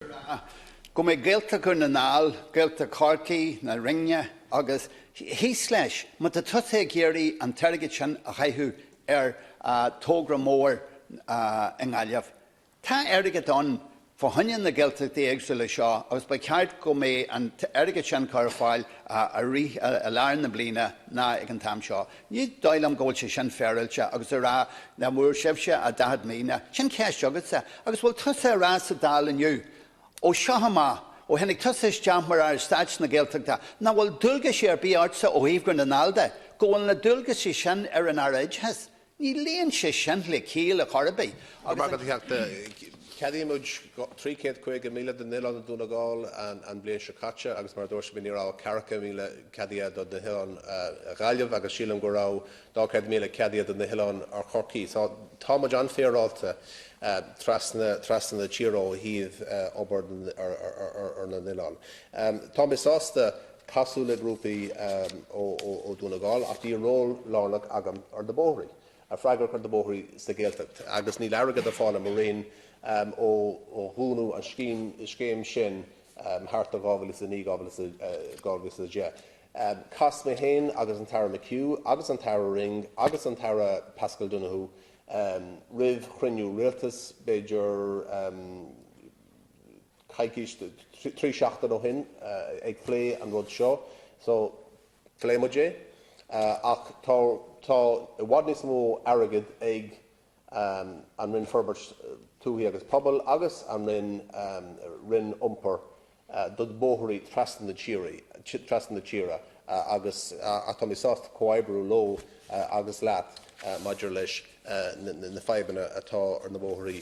a rá go mbeidh Gaeltacht Dhún na nGall, Gaeltacht Chorcaí, na Rinne agus thíos leis má tá tusa ag iarraidh an t-airgead sin a chaitheamh ar togra mór i nGaillimh. Tá airgead ann fá choinne na Gaeltachtaí éagsúla seo agus ba cheart go mbeadh an t-airgead sin curtha ar fáil i rith, i lár na bliana ná ag an t-am seo. Ní dóigh liom go bhfuil sé sin féaráilte agus a rá nach bhfuair sibhse ach 40,000, sin ceist agatsa. Agus bhfuil tusa ag rá sa Dáil inniu, ó seo amach, ó tháinig tusa isteach mar Aire Stáit na Gaeltachta, nach bhfuil dualgaisí ar bith ortsa ó thaobh Dhún na nGall de, go bhfuil na dualgaisí sin ar an Aire Oideachais? Ní luíonn sé sin le ciall ar chor ar bith agus an. Teachta, Cheadaigh muid 350,000 don oileán i nDún na nGall an bhliain seo caite agus mar a dúirt mé ní raibh ach 40,000 ceadaithe do na hoileáin Ghaillimh agus sílim go raibh 200,000 ceadaithe do na hoileáin ar Chorcaí. So tá muid an-fhéaráilte trasna trasna na tíre ó thaobh obair ar na n-oileán. Tá mé sásta casadh le grúpaí ó Dhún na nGall ach bhí ról lárnach agam ar na bóithrí, freagrach ar na bóithrí sa Ghaeltacht agus níl airgead ar fáil i mo Roinn ó dhúnadh an scéim sin thart ar 2009, 2010. Chas mé féin agus an tAire McHugh agus an tAire Ring agus an tAire Paschal Donohoe roimh chruinniú rialtais, b'fhéidir, coicís, 3 seachtain ó shin ag plé an rud seo. So, phléigh muid é. Ach tá, tá i bhfad níos mó airgid ag an Roinn Forbairt Tuaithe agus Pobail agus an Roinn, Roinn Iompair do bóithrí trasna na tíre, trasna na tíre agus ach tá mé sásta comhoibriú leo agus leat maidir leis na fadhbanna atá ar na bóithrí i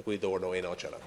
Gaoth Dobhair nó aon áit eile.